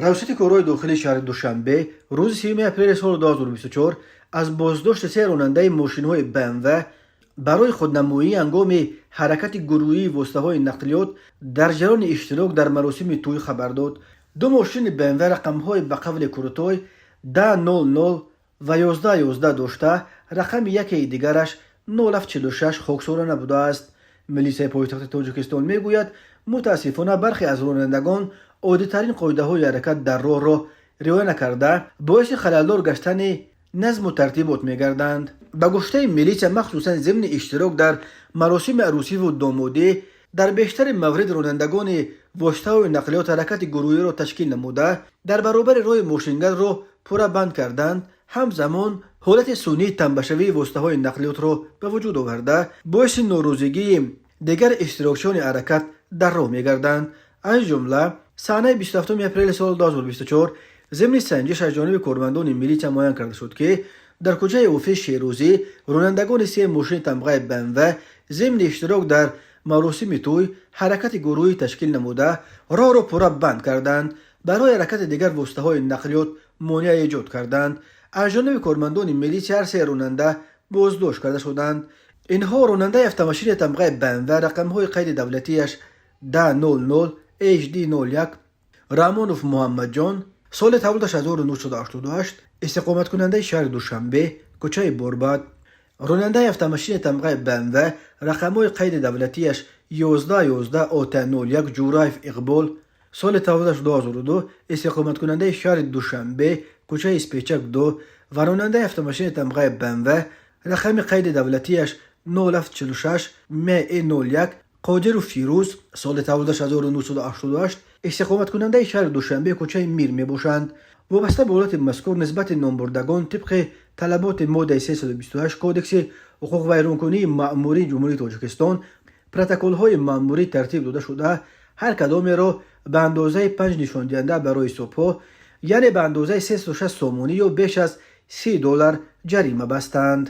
Раёсати корҳои дохилии шаҳри Душанбе рӯзи 30 апрели соли 2024 аз боздошти се ронандаи мошинҳои БМВ барои худнамоӣ ҳангоми ҳаракати гурӯҳии воситаҳои нақлиёт дар ҷараёни иштирок дар маросими тӯй хабар дод. Ду мошини БМВ рақамҳои ба қавли крутой 1000 ва 1111 дошта, рақами якеи дигараш 0746 хоксорона будааст. Милисияи пойтахти Тоҷикистон мегӯяд, мутаассифона, бархе аз ронандагон оддитарин қоидаҳои ҳаракат дар роҳро риоя накарда, боиси халалдор гаштани назму тартибот мегарданд. Ба гуфтаи милитсия, махсусан зимни иштирок дар маросими арӯсиву домодӣ дар бештари маврид ронандагони воситаҳои нақлиёт ҳаракати гурӯҳиро ташкил намуда, дар баробари роҳи мошингардро пурра банд карданд, ҳамзамон ҳолати сунъии тамбашавии воситаҳои нақлиётро ба вуҷуд оварда, боиси норозигии дигар иштирокчиёни ҳаракат дар роҳ мегарданд. Аз ҷумла, санаи 27 апрели соли 2024 зимни санҷиш аз ҷониби кормандони милитсия муайян карда шуд, ки дар кӯчаи Офиз Шерӯзӣ ронандагони се мошини тамғаи БМВ зимни иштирок дар маросими тӯй ҳаракати гурӯҳӣ ташкил намуда, роҳро пурра банд карданд, барои ҳаракати дигар воситаҳои нақлиёт монеа эҷод карданд. Аз ҷониби кормандони милитсия ҳар се ронанда боздошт карда шуданд. Инҳо ронандаи автомошини тамғаи БМВ рақамҳои қайди давлатиаш 1000 HD 01 Раҳмонов Муҳаммадҷон, соли таваллудаш 1988, истиқоматкунандаи шаҳри Душанбе, кӯчаи Борбад, ронандаи автомошини тамғаи БМВ рақамҳои қайди давлатиаш 1111 ОТ 01 Ҷураев Иқбол, соли таваллудаш 2002, истиқоматкунандаи шаҳри Душанбе, кӯчаи Испечак 2 ва ронандаи автомошини тамғаи БМВ рақами қайди давлатиаш 0746 МЕ 01 Қодиров Фирӯз, соли таваллудаш 1988, истиқоматкунандаи шаҳри Душанбе, кӯчаи Мир мебошанд. Вобаста ба ҳолати мазкур нисбати номбурдагон тибқи талаботи моддаи 328 Кодекси ҳуқуқвайронкунии маъмурии Ҷумҳурии Тоҷикистон протоколҳои маъмурӣ тартиб дода шуда, ҳар кадомеро ба андозаи панҷ нишондиҳанда барои ҳисобҳо, яъне ба андозаи 360 сомонӣ ё беш аз 30 доллар ҷарима бастанд.